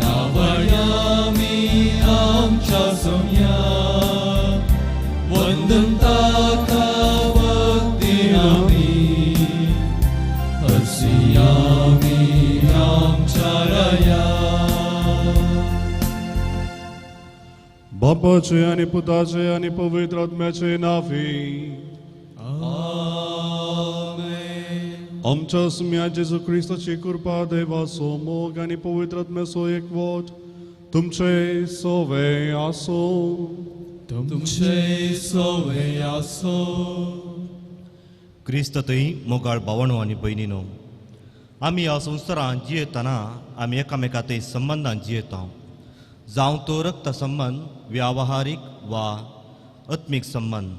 नावयामी आमच्या सोम्या वंदन ताका भक्ती आमी हसियामी आमच्या राया. बापाचे आनी पुताचे आनी पवित्र आत्म्याचे नांवी. आमेन. आमच्या सुम्या जेजू क्रिस्ताची कृपा, देवाचो मोग आनी पवित्र आत्म्याचो एकवट तुमचे सोवे आसूं. तुमचे सोवे आसो. क्रिस्त थंय मोगाळ भावणो आनी भयणीनो, आमी ह्या संवसारांत जियेतना आमी एकामेका थंय संबंदान जियेता, जावं तो रक्त संबंद, व्यावहारीक वा आत्मीक संबंद.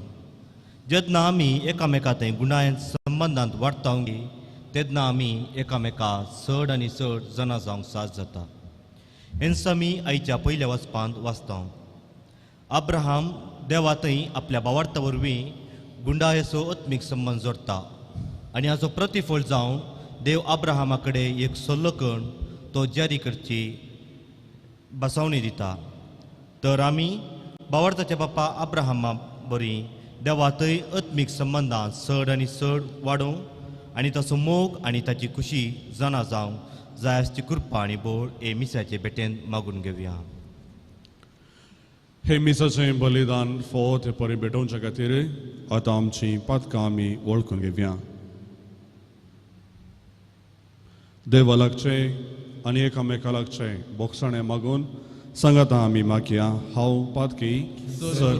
जेन्ना आमी एकामेका थंय गुणायन संबंदांत वाडटा तेन्ना आमी एकामेका चड आनी चड जाणा जावंक साथ जाता. हेंच आमी आयच्या पयल्या वाचपांत वाचता. अब्राहम देवा थंय आपल्या भावार्था वरवीं गुंडायेचो आत्मीक संबंद जोडटा आनी हाचो प्रतिफळ जावन देव अब्राहमा कडेन एक सल्लो कण तो जारी करची बसावणी दिता. तर आमी भावार्थाच्या बाप्पा अब्राहमा बरी देवा थंय आत्मीक संबंदान चड आनी चड वाडोवंक आनी ताचो मोग आनी ताची खुशी जाणा जावंक जाय आसची कृपा आनी बोळ हे मिसाचे भेटेन मागून घेवया. हे मिसाचें बलिदान फोव ते परी भेटोवच्या खातीर आतां आमची पातकां आमी वळखून घेवया. देवा लागचें आनी एकामेका लागचें बोगसाणें मागून सांगाता आमी मागया. हांव पातकी सर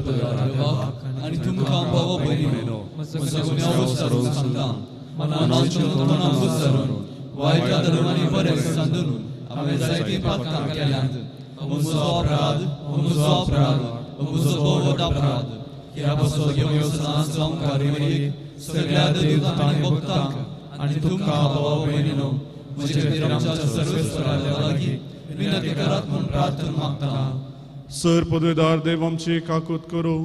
आनी तुमकां भाव भयणीनो म्हजो गुन्यांव विचारून सांगता, मनान चिंतून विचारून वायट धर्मांनी बरें सांदून हांवें जायतीं पातकां केल्यांत. म्हजो अपराध, म्हजो अपराध, म्हजो भोव व्हड अपराध. ह्या पासत घेवन सदांच जावंक मरियेक, सगळ्या देवतांक आनी भक्तांक आनी तुमकां भाव भयणीनो म्हजे खातीर आमच्या सर्वेस्परा देवा लागीं विनंती करात म्हूण प्रार्थना मागता. सर पदवेदार देव आमची काकूत करूं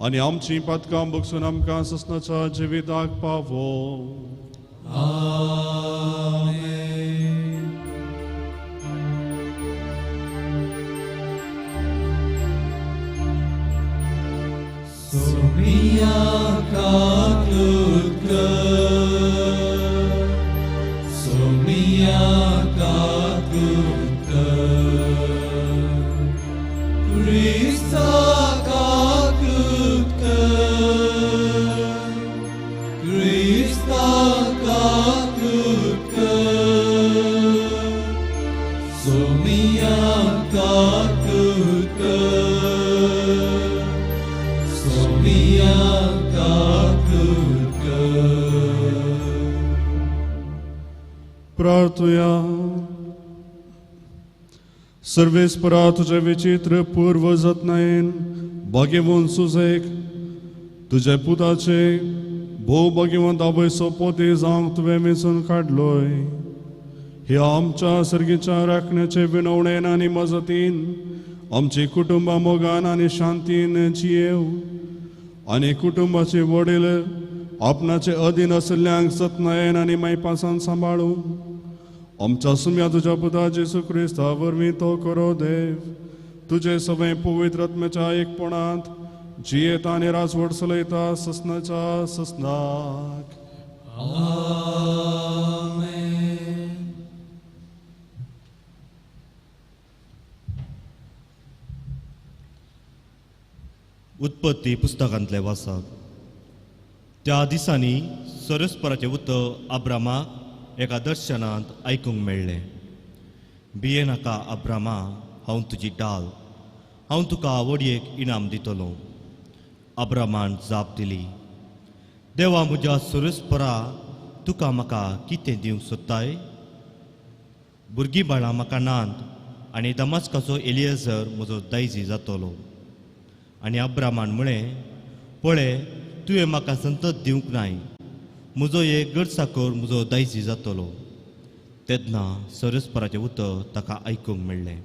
आनी आमची पातकां बगसून आमकां ससनाच्या जिविताक पावो. आमेन. सोमिया काकूत कर, सोमिया काकूत कर, क्रिस्ता काकूत कर, क्रिस्ता काकूत कर, सोमिया काकूत कर, सोमिया काकूत कर. प्रार्थुया. सर्वेस्परा तुझे विचित्र पूर्व जतनायेन भाग्यवंत सुजेक तुझे पुताचे भोव भाग्यवंत आवयचो पोती जावंक तुवें वेंचून काडलोय. ह्या आमच्या सर्गीच्या राखण्याचे विनवणेन आनी मजतीन आमची कुटुंबां मोगान आनी शांतीन जियेव आनी कुटुंबाचे वडील आपणाचे अधीन आशिल्ल्यांक जतनायेन आनी मायपासान सांबाळू. आमच्या सुम्या तुज्या पुता जेजू क्रिस्ता वरवीं तो करो देव तुजे सगळे पवित्र आत्म्याच्या एकपणांत जियेता आनी राजवट चलयता ससनाच्या ससनाक. आमेन. उत्पत्ती पुस्तकांतले वाचप. त्या दिसांनी सरस्पराचें उतर अब्रामाक एका दर्शनांत आयकूंक मेळ्ळें. भिये नाका अब्रामा, हांव तुजी डाल, हांव तुका आवडयेक इनाम दितलो. अब्रामान जाप दिली, देवा म्हज्या सरस्परा, तुका म्हाका कितें दिवंक सोदताय? भुरगीं बाळां म्हाका नात आनी दमास्काचो एलियजर म्हजो दायजी जातलो. आनी अब्रामान म्हळें, पळय तुवें म्हाका संतत दिवंक नाय, म्हजो एक गडसाकर म्हजो दायजी जातलो. तेन्ना सरस्पराचें उतर ताका आयकूंक मेळ्ळें,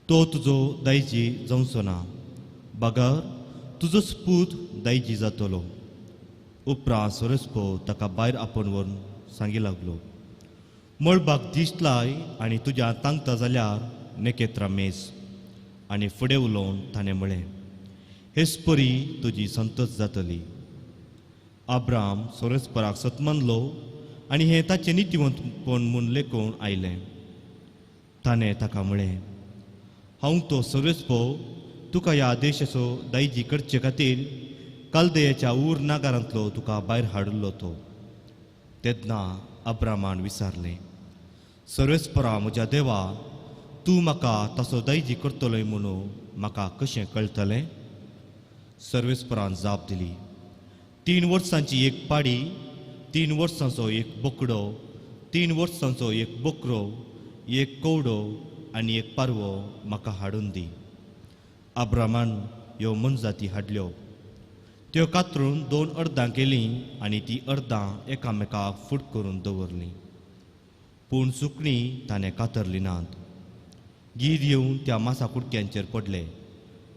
तो तुजो दायजी जावचो ना, बगर तुजोच पूत दायजी जातलो. उपरांत सरस्पो ताका भायर आपोवन व्हरून सांगी लागलो, मळबाक दिश्ट लाय आनी तुज्या तांकता जाल्यार नेकेत्रां मेज. आनी फुडें उलोवन ताणें म्हळें, हेच परी तुजी संतत जातली. अब्राम सोरेस्पराक सत मानलो आनी हें ताचें नितीवंतपण म्हूण लेखून आयलें. ताणें ताका म्हळें, हांव तो सर्वेस्पो तुका ह्या देशाचो दायजी करचे खातीर कालदयाच्या ऊर नागारांतलो तुका भायर हाडिल्लो तो. तेन्ना अब्रामान विचारलें, सर्वेस्परा म्हज्या देवा, तूं म्हाका ताचो दायजी करतलोय म्हणून म्हाका कशें कळटलें? सर्वेस्परान जाप दिली, 3 वर्सांची एक पाडी, 3 वर्सांचो एक बोकडो, 3 वर्सांचो एक बोकरो, एक कवडो आनी एक पारवो म्हाका हाडून दी. अब्रामान ह्यो मनजाती हाडल्यो. त्यो कातरून 2 अर्दां केलीं आनी ती अर्दां एकामेकाक फूट करून दवरलीं. पूण सुकणीं ताणें कातरलीं नात. गीद येवन त्या मासा कुडक्यांचेर पडले,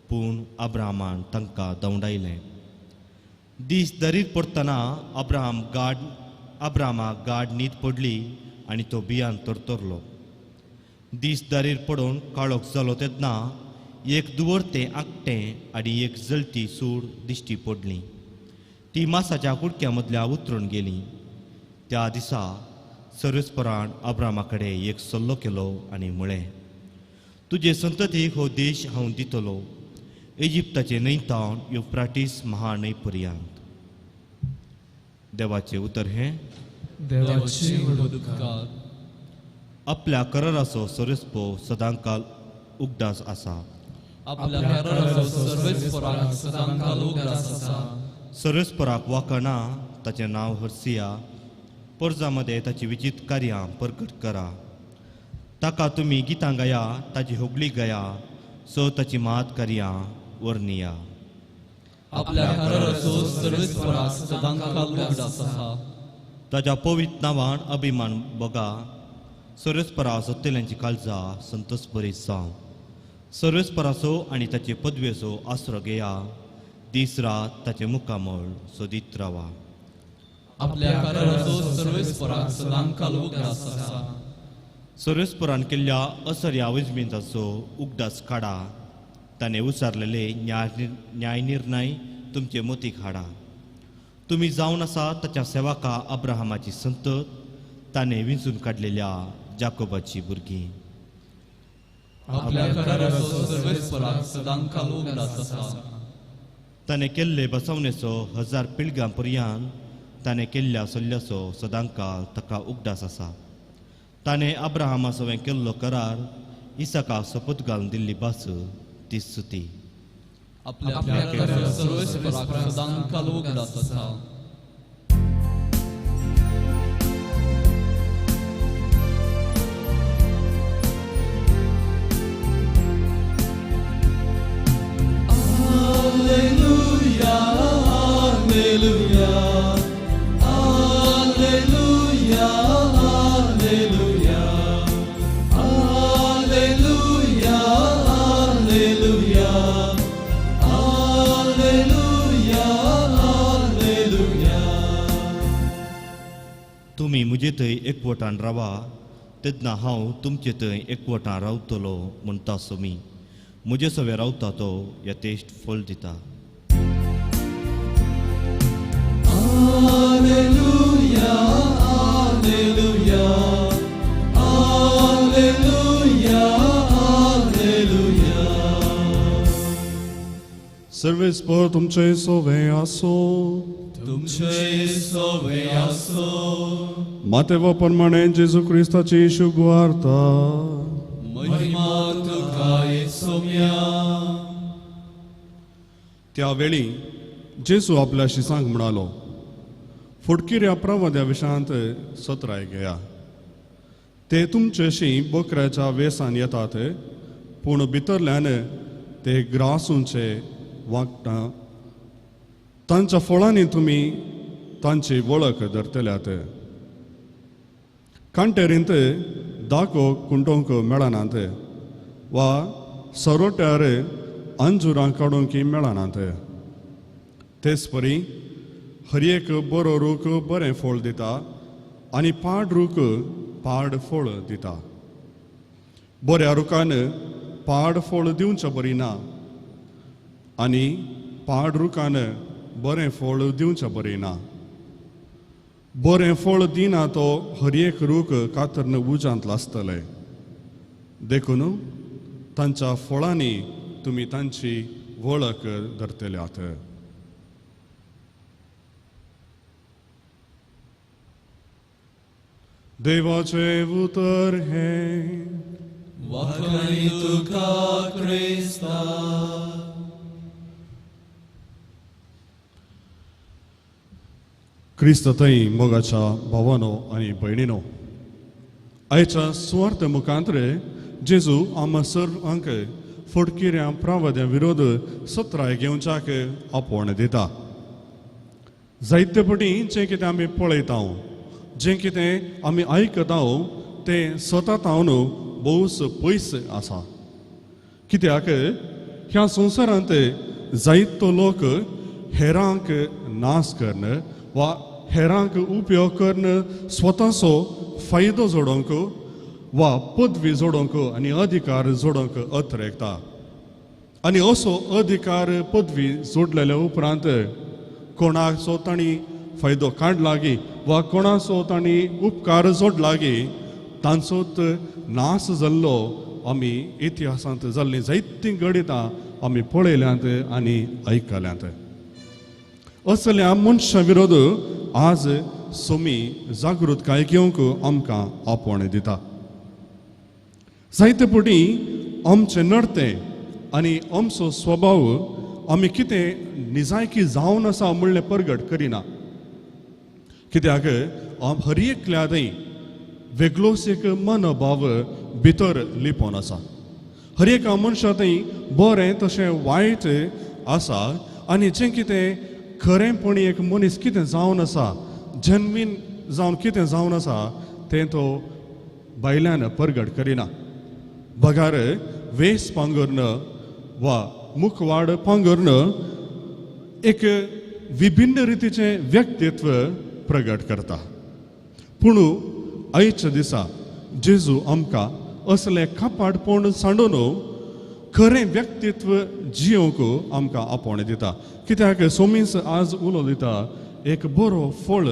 पूण अब्राहमान तांकां दवंडायलें. दीस दरीर पडटना अब्राहमाक गाड न्हीद पडली आनी तो बियान तरतरलो. दीस दारीर पडून काळोख जालो तेन्ना एक दुवर्तें आंकटें आनी एक जळती सूड दिश्टी पडली. ती मासाच्या कुडक्या मदल्या उतरून गेली. त्या दिसा सर्वेस्परान अब्रामा कडेन एक सल्लो केलो आनी म्हळें, तुजे संततीक हो देश हांव दितलो, इजिप्ताचे न्हंयतावन युफ्राटीस महान्हंय पर्यंत. देवाचें उतर हें. आपल्या कराराचो सर्वेस्पो सदांकाल उगडास आसा. सर्वेस्पराक वाकणा ताचें नांव हरसिया. परजा मदें ताची विचित कार्यां परगट करा. ताका तुमी गितां गाया, ताची होगली गाया, सो ताची मात कार्यां वर्णिया. ताच्या पवित्र नांवान अभिमान बगा. सर्वेस्परा सत्तेल्यांची काळजा संतोष बरी जावं. सर्वेस्पराचो आनी ताचे पदवेचो आसरो घेया. दीस रात ताचें मुखामळ सोदीत रावा. सर्वेस्परान केल्ल्या असर्या विजमिताचो उगडास काडा. ताणें उचारलेले न्यायनिर्णय तुमचे मोतीक हाडा. तुमी जावन आसा ताच्या सेवका अब्राहमाची संतत, ताणें विंचून काडलेल्या जाकोबाची भुरगीं. ताणें केल्ले बसवणेचो 1000 पिळग्यां पर्यंत ताणें केल्ल्या सल्ल्याचो सदांकाळ ताका उगडास आसा. ताणें अब्राहमा सवें केल्लो करार, इसाका सोपत घालून दिल्ली भास ती स्तुती. Alleluia, Alleluia, Alleluia, Alleluia, Alleluia, Alleluia, Alleluia, Alleluia. तुमी म्हजे थंय एकवटान रावा, तेन्ना हांव तुमचे थंय एकवटान रावतलो म्हणटा सोमी. म्हजे सवें रावता तो यथेश्ट फळ दिता. Alleluia, Alleluia, Alleluia, Alleluia. सर्वेस्पर तुमचे सोवे आसो. तुमचे सोवे आसो. मातेवा प्रमाणे जेजू क्रिस्ताची शुभवार्ता. महिमा तुका येसोम्या. त्या वेळी जेजू आपल्या शिसांक म्हणालो, फुटकिऱ्या प्रवाद्या विशांत सत्राय घेया. ते तुमचेशी बकऱ्याच्या वेसान येतात, पूण भितरल्यान ते ग्रासूंचे वागता. तांच्या फळांनी तुमी तांची वळख धरतल्यात. कांटेरींत दाको कुंटोवंक मेळनात वा सरोट्यार अंजुरां काडूंक मेळनात. तेच परी हर एक बरो रूख बरें फळ दिता आनी पाड रूख पाड फळ दिता. बऱ्या रुखान पाड फळ दिवचें बरी ना आनी पाड रुखान बरें फळ दिवचें बरें ना. बरें फळ दिना तो हर एक रूख कातरन उज्यांत लासतले. देखून तांच्या फळांनी तुमी तांची वळख धरतल्यात. देवाचें उतर हें. वाखाणी तुका क्रिस्ता. क्रिस्त थंय मोगाच्या भावानो आनी भयणीनो, आयच्या सुवार्थ मुखांतरे जेजू आमकां सर्वांक फटकिऱ्या प्रावद्या विरोध सत्राय घेवच्याक आपोवण दिता. जायते पटी जें कितें आमी पळयता, जें कितें आमी आयकता तें स्वता तावन भोवच पयस आसा. कित्याक ह्या संवसारांत जायतो लोक हेरांक नाश करून वा हेरांक उपयोग करून स्वताचो फायदो जोडोवंक वा पदवी जोडोवंक आनी अधिकार जोडोवंक अत्रेकता. आनी असो अधिकार पदवी जोडलेल्या उपरांत कोणाचो तांणी फायदो काडलागी वा कोणाचो तांणी उपकार जोडलागी तांचोच नाश जाल्लो आमी इतिहासांत जाल्लीं जायतीं घडितां आमी पळयल्यांत आनी आयकल्यांत. असल्या मनशां विरोध आज सोमी जागृतकाय घेवंक आमकां आपोवणें दिता. जायते पटी आमचें नडतें आनी आमचो स्वभाव आमी कितें निजायकी जावन आसा म्हणलें परगट करिना. कित्याक हर एकल्या थंय वेगळोच एक मनोभाव भितर लिपोवन आसा. हर एका मनशा थंय बरें तशें वायट आसा आनी जें कितें खरेंपणी एक मनीस कितें जावन आसा, जन्मीन जावन कितें जावन आसा तें तो भायल्यान परगट करिना. बगार वेस पांगुरन वा मुखवाड पांगुरन एक विभिन्न रितीचें व्यक्तित्व प्रगट करता. पूण आयच्या दिसा जेजू आमकां असलें कपाटपण सांडून खरें व्यक्तित्व जियोवंक आमकां आपोवणें दिता. कित्याक सोमीस आज उलो दिता एक बरो फळ,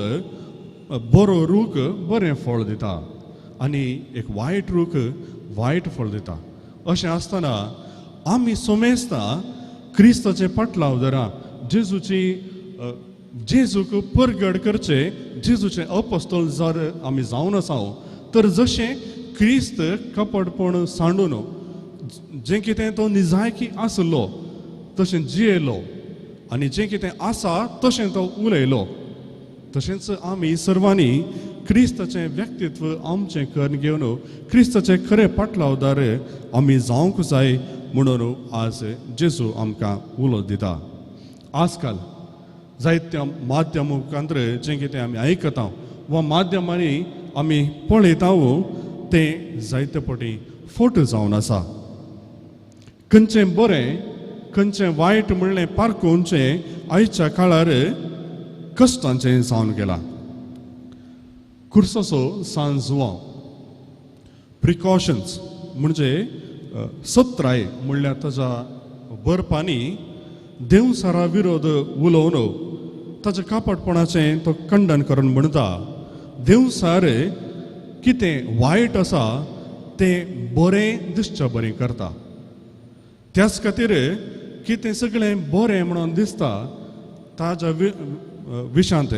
बरो रूख बरें फळ दिता आनी एक वायट रूख वायट फळ दिता. अशें आसतना आमी सोमेस्ता क्रिस्ताचे पाटलाव धरा जेजूची जेजूक परगड करचे जेजूचे अपस्तोल जर आमी जावन आसा तर जशें क्रिस्त कपटपण सांडून जें कितें तो निजायकी आसलो तशें जियेलो आनी जें कितें आसा तशें तो उलयलो, तशेंच आमी सर्वांनी क्रिस्ताचें व्यक्तित्व आमचें करून घेवन क्रिस्ताचे खरें पाटलावदार आमी जावंक जाय म्हणून आज जेजू आमकां उलो दिता. आजकाल जायत्या माध्यमांतरे जें कितें आमी आयकता वा माध्यमांनी आमी पळयता तें जायते पटी फोट जावन आसा. खंयचें बरें खंयचें वायट म्हणलें पारखुचें आयच्या काळार कश्टांचें जावन गेलां. कुर्साचो सान जुवांव प्रिकॉशन्स म्हणजे सत्राय म्हणल्यार ताच्या बरपांनी देवसारा विरोध उलोवन ताच्या कापटपणाचें तो खंडन करून म्हणटा देवसार कितें वायट आसा तें बरें दिसच्या बरें करता. त्याच खातीर कितें सगळें बरें म्हणून दिसता ताज्या विशांत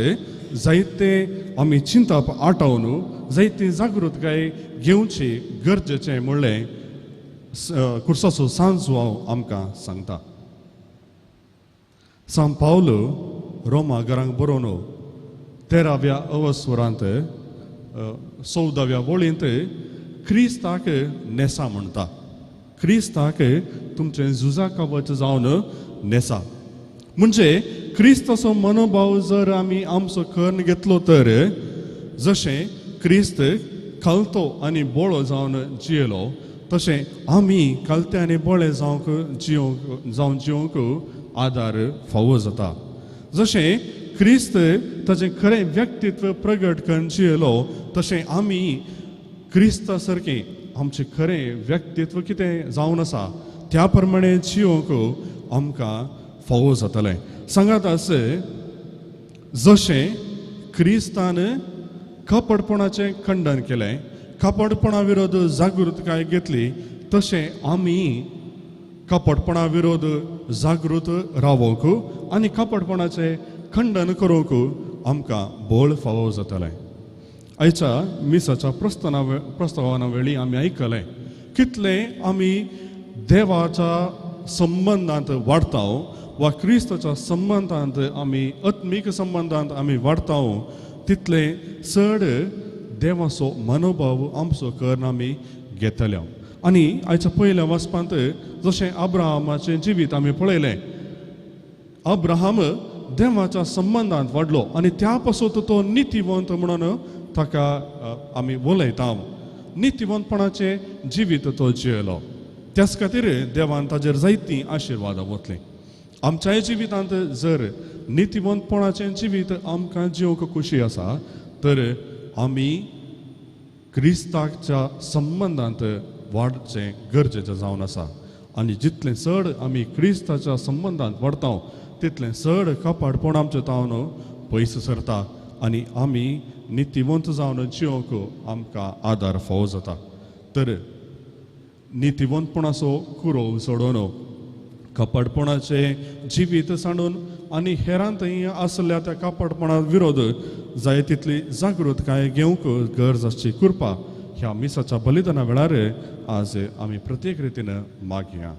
जायते आमी चिंतप आटोवन जायती जागृतकाय घेवची गरजेचें म्हणलें कुर्साचो सांजवाव आमकां सांगता. सांत पावल रोमा घरांक बरोवन 13व्या अवस्वरांत 14व्या वळींत क्रिस्ताक नेसा म्हणटा. क्रिस्ताक तुमचें झुजा कवच जावन नेसा म्हणजे क्रिस्ताचो मनोभाव जर आमी आमचो कर्ण घेतलो तर जशें क्रिस्त खालतो आनी बोळो जावन जियेलो तशें आमी खालते आनी बोळे जावंक जियोवंक जावन जियोवंक आदार फावो जाता. जशें क्रिस्त ताचें खरें व्यक्तित्व प्रगट करून जियेलो तशें आमी क्रिस्ता सारकें आमचें खरें व्यक्तित्व कितें जावन आसा त्या प्रमाणे जिवंक आमकां फावो जातलें. सांगात आस जशें क्रिस्तान कपटपणाचें खंडन केलें, कपटपणा विरोध जागृतकाय घेतली, तशें आमी कपटपणा विरोध जागृत रावोंक आनी कपटपणाचें खंडन करूंक आमकां बळ फावो जातलें. आयच्या मिसाच्या प्रस्तावना वेळी आमी आयकलें कितलें आमी देवाच्या संबंदांत वाडटा वा क्रिस्ताच्या संबंदांत आमी आत्मीक संबंदांत आमी वाडटा तितलें चड देवाचो मनोभाव आमचो करून आमी घेतले. आनी आयच्या पयल्या वाचपांत जशें अब्राहमाचें जिवीत आमी पळयलें, अब्राहम देवाच्या संबंदांत वाडलो आनी त्या पासून तो नितीवंत म्हणून ताका आमी उलयता. नितीवंतपणाचें जिवीत तो जियेलो, त्याच खातीर देवान ताजेर जायतीं आशिर्वादां वतलीं. आमच्याय जिवितांत जर नितीवंतपणाचें जिवीत आमकां जिवंक खुशी आसा तर आमी क्रिस्ताच्या संबंदांत वाडचें गरजेचें जावन आसा. आनी जितलें चड आमी क्रिस्ताच्या संबंदांत वाडटा तितलें चड कपाटपण आमचें तावन पयस सरता आनी आमी नितीवंत जावन जिवंक आमकां आदार फावो जाता. तर नितीवंतपणाचो कुरोव सोडोवन कपाटपणाचें जिवीत सांडून आनी हेरां थंय आसल्या त्या कपाटपणा विरोध जाय तितली जागृतकाय घेवंक गरज आसची कृपा ह्या मिसाच्या बलिदाना वेळार आज आमी प्रत्येक रितीन मागया.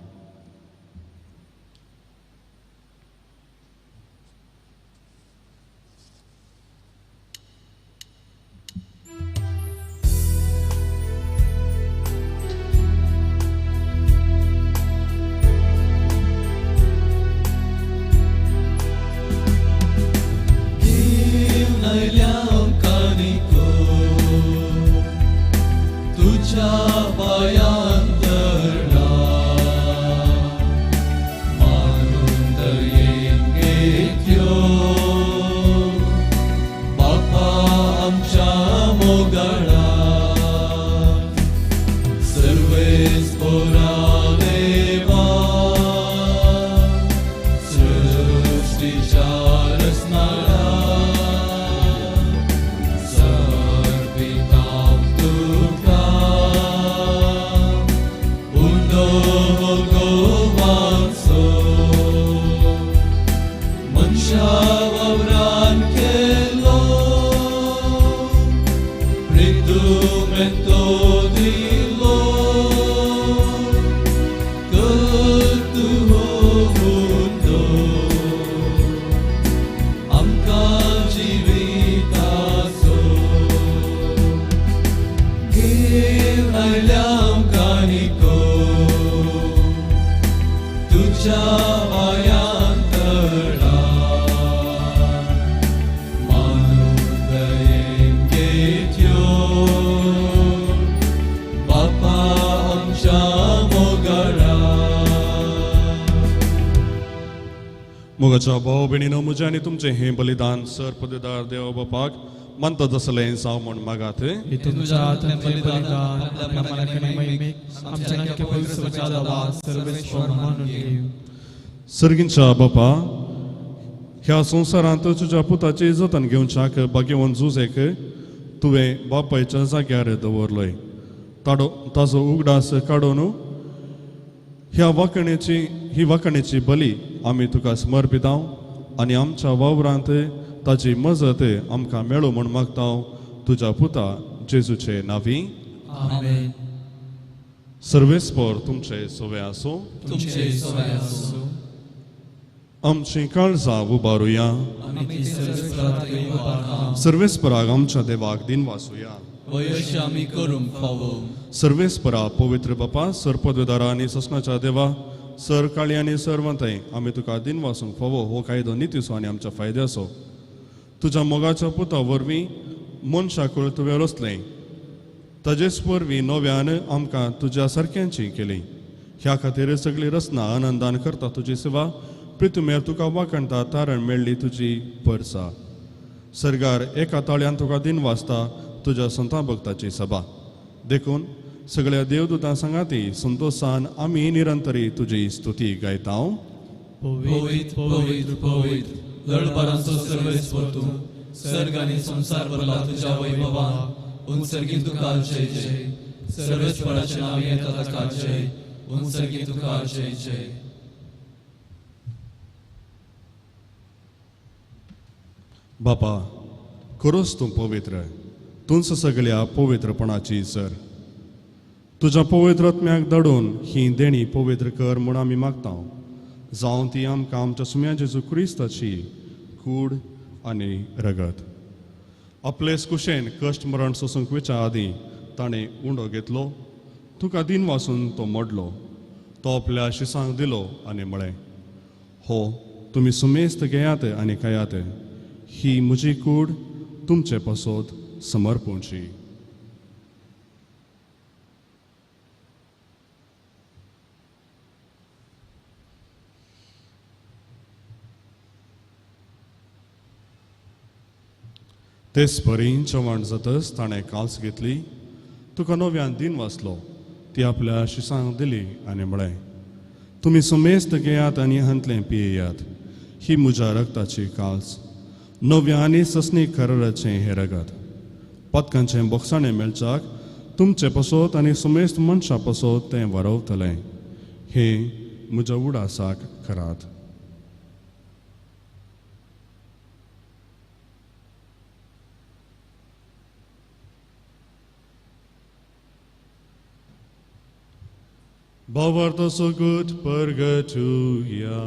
मोगाच्या भाव भयणीनो, म्हजें आनी तुमचें हें बलिदान सर पदवीदार देव बापाक मानता तसलें जावं म्हूण मागात. सर्गींच्या बापा, ह्या संवसारांत तुज्या पुताची जतन घेवच्याक भाग्यवंत झुजेक तुवें बापायच्या जाग्यार दवरलोय. ताजो उगडास काडून ह्या वाकणेची ही वाकणेची बली आमी तुका समर्पिताव आनी आमच्या वावरांत ताजी मजत आमकां मेळूं म्हूण मागता तुज्या पुता जेजूचे नांवी. आमेन. सर्वेस्पर तुमचे सवे आसूं. तुमचे सवे आसूं. आमची काळजां उबारुया. सर्वेस्पराक आमच्या देवाक दिन वासूया. आमी करूंक फावो. सर्वेस्परा पवित्र बापा, सर पदवेदारा आनी ससनाच्या देवा, सर काळी आनी सर्वंतय, आमी तुका दिन वासूंक फावो हो कायदो नितीचो आनी आमच्या फायद्याचो. तुज्या मोगाच्या पुता वरवीं मनशाकूळ तुवें रचलें, ताजेच वरवीं नव्यान आमकां तुज्या सारक्यांची केली. ह्या खातीर सगळी रचना आनंदान करता तुजी सेवा, प्रितुमेर तुका वाखणटा तारण मेळ्ळी तुजी परसा. सरगार एका ताळ्यान तुका दिन वाचता तुज्या संता भक्ताची सभा. देखून सगळ्या देवदूतां सांगाती संतोशान आमी निरंतरी तुजी स्तुती गायता. पवित्र पवित्र पवित्र लढबारांचो सर्वेस्पर तूं, सर्ग आनी संवसार भरला तुज्या वैभवान. उंचर्गी तुका जय जय, सर्वेस्पराचें नांव येता ताका जय, उंचर्गी तुका जय जय. बापा, खरोच तूं पवित्र, तूंच सगळ्या पवित्रपणाची सर. तुज्या पवित्र आत्म्याक धाडून ही देणी पवित्र कर म्हूण आमी मागता, जावं ती आमकां आमच्या सुम्या जेजू क्रिस्ताची कूड आनी रगत. आपलेच कुशेन कश्ट मरण सोसूंक वयच्या आदीं ताणें उंडो घेतलो, तुका दिन वासून तो मोडलो, तो आपल्या शिसांक दिलो आनी म्हळें, हो तुमी सुमेस्त घेयात आनी खायात, ही म्हजी कूड तुमचे पासत समर्पणची. तेच परी जेवण जातच ताणें काल्स घेतली, तुका नव्यान दिन वाचलो, ती आपल्या शिसांक दिली आनी म्हळें, तुमी सुमेस्त घेयात आनी हांतलें पियेयात, ही म्हज्या रगताची काल्स, नव्या आनी ससनी कराराचें हें रगत. पदकांचें बोगसाणें मेळच्याक तुमचे पासत आनी सुमेस्त मनशां पासत तें वरवतलें. हें म्हज्या उडासाक करात. भावार्थ सगट परगटुया.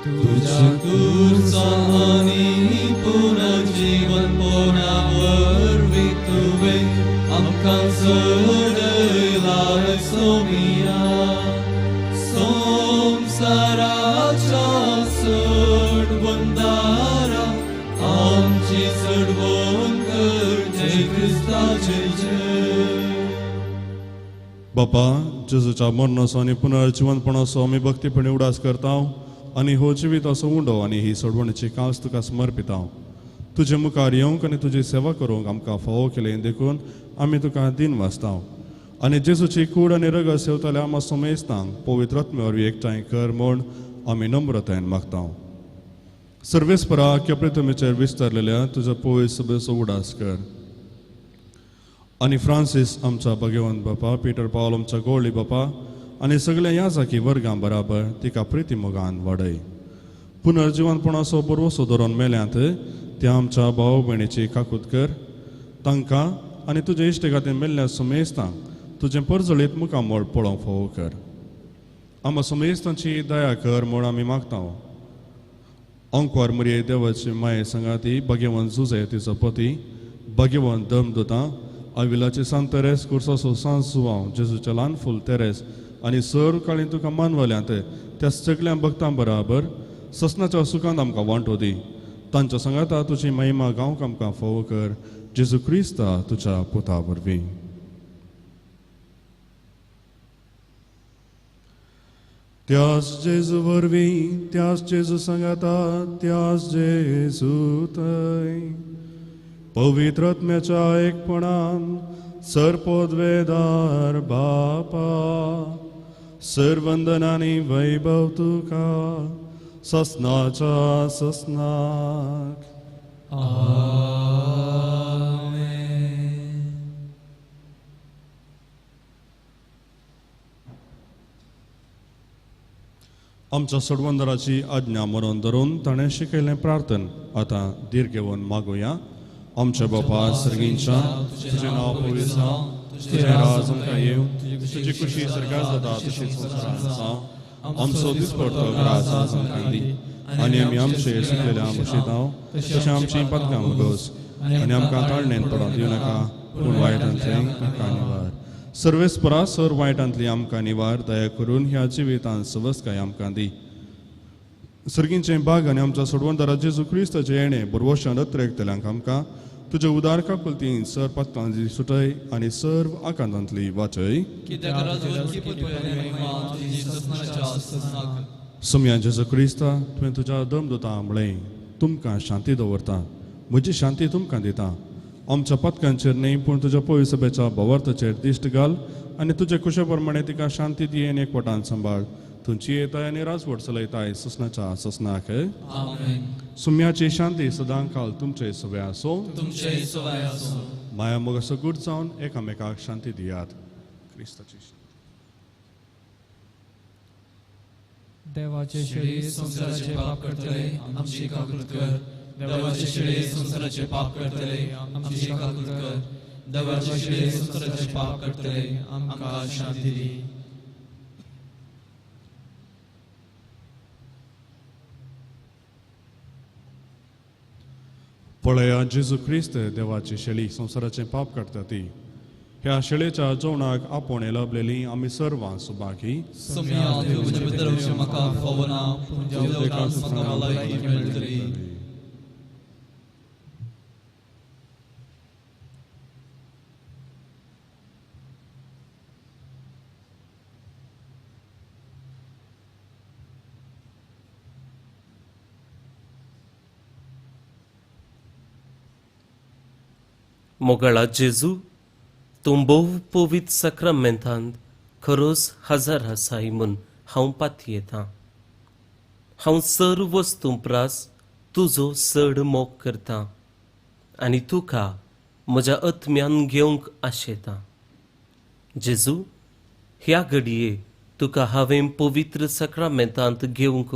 तुझ्या कुर्सा आनी पुनर्जीवनपणा वरवीं तुवें आमकां चडयला सोमिया. संवसाराच्या चडवणदारा आमची चडवण कर, जय क्रिस्ताचे जय. बापा, जेजूच्या मरणाचो आनी पुनर्जिवनपणाचो आमी भक्तीपणी उडास करता आनी हो जिविताचो उंडो आनी ही सोडवणीची कास तुका समर्पिता. तुजे मुखार येवंक आनी तुजी सेवा करूंक आमकां फावो केलें देखून आमी तुका दिन वाचता. आनी जेजूची कूड आनी रगत सेवताल्या आमा समेस्तांक पवित्र आत्म्या वरवीं एकठांय कर म्हूण आमी नम्रतायेन मागता. सर्वेस्परा, केप्रेतमीचेर विस्तारलेल्या तुज्या पवित्र सभेचो उडास कर आनी फ्रांसीस आमच्या भगवंत बापा, पीटर पावल आमच्या गोळी बापा आनी सगळ्या ह्या जाकी वर्गां बराबर तिका प्रिती मोगान वाडय. पुनर्जिवनपणाचो बरवसो धरून मेल्यांत त्या आमच्या भाव भयणीची काकूत कर, तांकां आनी तुजे इश्ट खातीर मेल्ल्या सुमेस्तांक तुजें परजळीत मुखामळ पळोवंक फावो कर. आमकां सुमेस्तांची दया कर म्हूण आमी मागता. अंकवार मुरये देवाची माये सांगाती भगवंत जुजे तिचो पती भगवंत धर्मदूतां आविलाचे सांत तेरेस कुर्साचो सांत जुवांव जेजूचे ल्हान फूल तेरेस आनी सर काळी तुका मानवल्यांत त्या सगळ्या भक्तां बराबर ससनाच्या सुखांत आमकां वांटो दी. तांच्या सांगाता तुजी महिमा गांवक आमकां फावो कर, जेजू क्रिस्ता तुज्या पुता वरवीं. त्याच जेजू वरवीं, त्याच जेजू सांगाता, त्याच जेजू थंय पवित्र आत्म्याच्या एकपणान सर्पोद्वेदार बापा, सर्वंदनानी वैभव तुका ससनाच्या ससनाक. आमेन. आमच्या सोडवंदराची आज्ञा मरून धरून ताणें शिकयलें प्रार्थन आतां धीर घेवन मागुया. आमच्या बापा सर्गींच्या, तुजें नांव पवित्र जावं, तुजें राज आमकां येवं, तुजी खुशी सर्गात जाता तशीच संवसारांत जावं. आमचो दिसपडतो ग्रास आज आमकां दी आनी आमी आमचे सुकलेल्या भशेन तशें आमचीं पदकां मुगोस आनी आमकां ताळणेन पडोवंक दिवं नाका, पूण वायटांतलें आमकां निवार. सर्वेस्परा, सर वायटांतली आमकां निवार, दया करून ह्या जिवितांत सवस्काय आमकां दी. सर्गींचें बाग आनी आमच्या सोडवणदारा जेजू क्रिस्ताचें येणें बरवशान अत्रेकतल्यांक आमकां तुज्या उदार काकुळतीन सर पातकांची सुटय आनी सर्व आकांतांतली वाचय. सोम्या जेजू क्रिस्ता, तुवें तुज्या दमदुता म्हणलें, तुमकां शांती दवरता, म्हजी शांती तुमकां दिता. आमच्या पथकांचेर न्हय पूण तुज्या पवित्र सभेच्या भावार्थाचेर दिश्ट घाल आनी तुजे कुशे प्रमाणे तिका शांती दी आनी एकवटान सांबाळ. तुमची येताय आनी राजवट चलयताय ससनाच्या ससनाक. सुम्याची शांती सदां काल तुमचे सवय आसो. माया मोग सगूट जावन एकामेकाक शांती दियात. क्रिस्ताची देवाचे शेळी संवसाराचे पाप करतले आमची काकूत कर. देवाचे शेळी संवसाराचे पाप करतले आमची काकूत कर. देवाचे शेळी संवसाराचे पाप करतले आमकां शांती दी. पळया जेजू क्रिस्त देवाची शेळी संवसाराचें पाप काडटा ती. ह्या शेळेच्या जेवणाक आपोवणें लभलेली आमी सर्वां सुभागी. मोगळा जेजू, तूं भोव पवित्र साक्रामेंतांत खरोच हजार आसाय म्हूण हांव पातयेतां. हांव सर्व वस्तूं प्रास तुजो चड मोग करतां आनी तुका म्हज्या आत्म्यान घेवंक आशेतां. जेजू, ह्या घडये तुका हांवें पवित्र साक्रामेंतांत घेवंक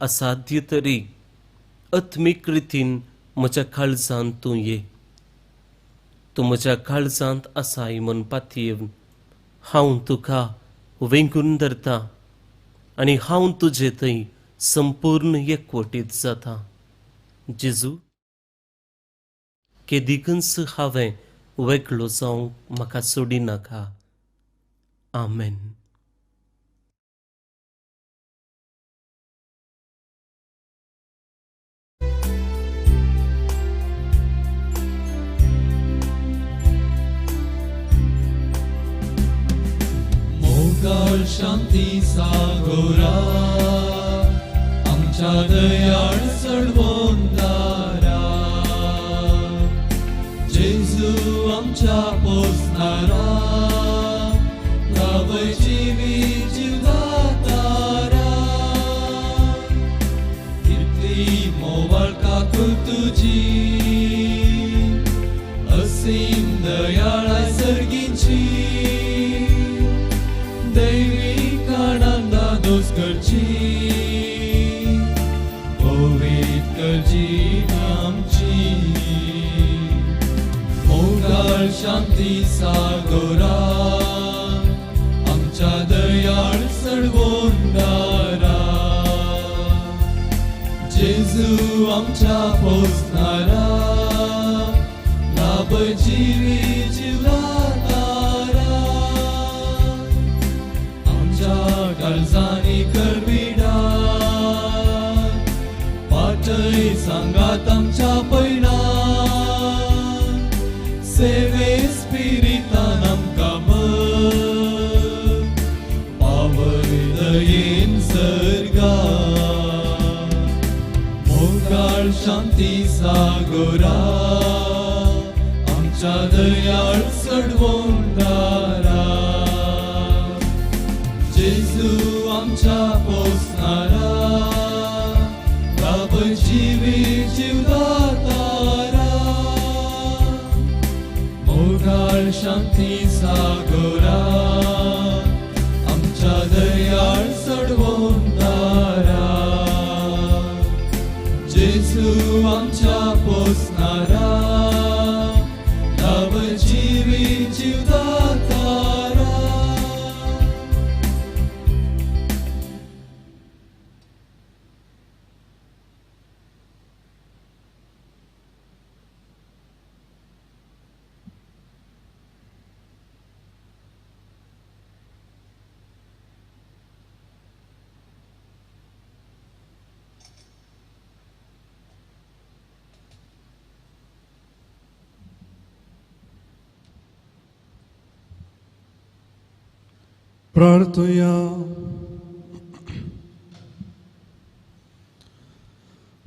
असाध्य तरी आत्मीक रितीन म्हज्या काळजांत तूं ये. तूं म्हज्या काळजांत आसाय म्हूण पातयेवन हांव तुका वेंगून धरता आनी हांव तुजे थंय संपूर्ण एकवटीत जाता. जेजू, केदिकूच हांवें वेगळो जावंक म्हाका सोडिनाका. आमेन. शांती सागोरा आमच्या दयाळ सडवंदारा, जेजू आमच्या पोसणारा, लावय जिवी जिवदातारा. कितली मोवाळ काकूळ तुजी, असीम दयाळाय सर्गींची, दैवीक आनंदा दोस करची, पवित्र करची आमची. मोगाळ शांती सागोरा आमच्या दयाळ सडवंदारा, जेजू आमच्या पोसणारा, लाभ जिवी जिवदातारा. काळजांनी करविडा पाटय सांगात आमच्या पयणा, सेवे स्पिरितान आमकां पावय दयेन सर्गा. मोगाळ शांती सागोरा आमच्या दयाळ सडवंदारा, जेजू आमच्या पोसणारा, लाभ जिवी जिवदातारा. मोगाळ शांती सागोरा आमच्या दयाळ सडवंदारा, जेजू आमच्या पोसणारा, लाभ जिवी जिवदातारा. प्रार्थया.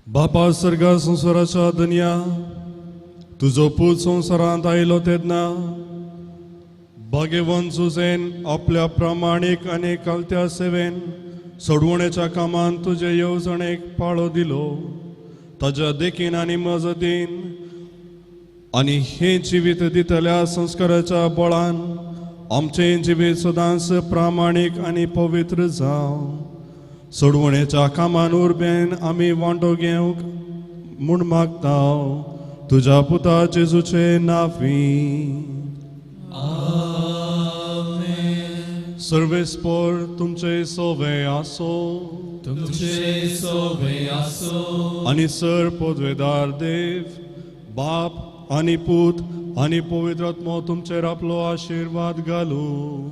बापा सर्गा संवसाराच्या दनया, तुजो पूत संवसारांत आयलो तेन्ना भाग्यवंत सुसेन आपल्या प्रामाणीक आनी कालत्या सेवेन सोडवणेच्या कामान तुजे येवजणेक पाळो दिलो. ताज्या देखीन आनी मजतीन आनी हें जिवीत दितल्या संस्काराच्या बळान आमचें जिवीत सदांच प्रामाणीक आनी पवित्र जावं. सोडवणेच्या कामान उर्बेन आमी वांटो घेवंक म्हूण मागता तुज्या पुता जेजूचे नांवी. आमेन. सर्वेस्पर तुमचे सोवे आसो. तुमचे सोवे आसो. आनी सर पदवेदार देव बाप आनी पूत आनी पवित्र आत्मो तुमचेर आपलो आशिर्वाद घालूं.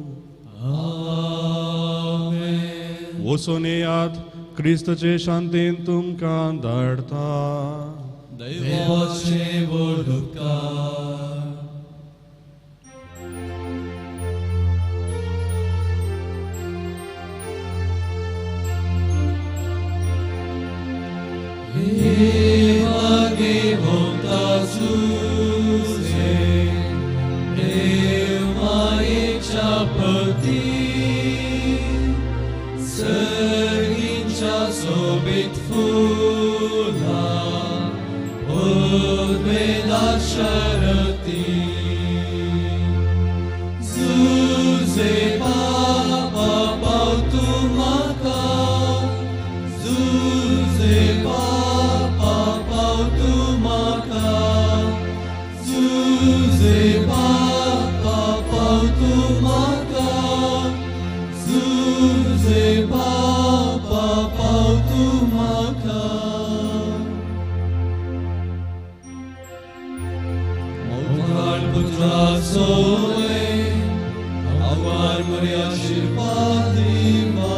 आमेन. वचून येयात, क्रिस्तचे शांतीन तुमकां धाडटा. देवाचे व्हड उपकार. भाग्यवंता सुसे देव मायेच्या पती सर्गींच्या सोबीत फुलां उद्वेदा शरती. जुजे बाबा पाव तूं म्हाका, जुजे बाबा पाव तूं म्हाका, जुजे बाबा पाव तूं म्हाका, जुजे बाबा पाव तूं म्हाका. मोगाळ पुत्रा सोवे आवार मरे आशिर्वाद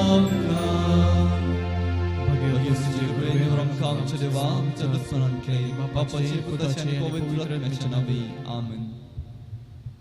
आमकां. भाग्यवंत कृपेन आमकां आमच्या देवा आमच्या दुस्मानांतले बापाचे पुताचे आनी पवित्र आत्म्याच्या नांवी. आमेन.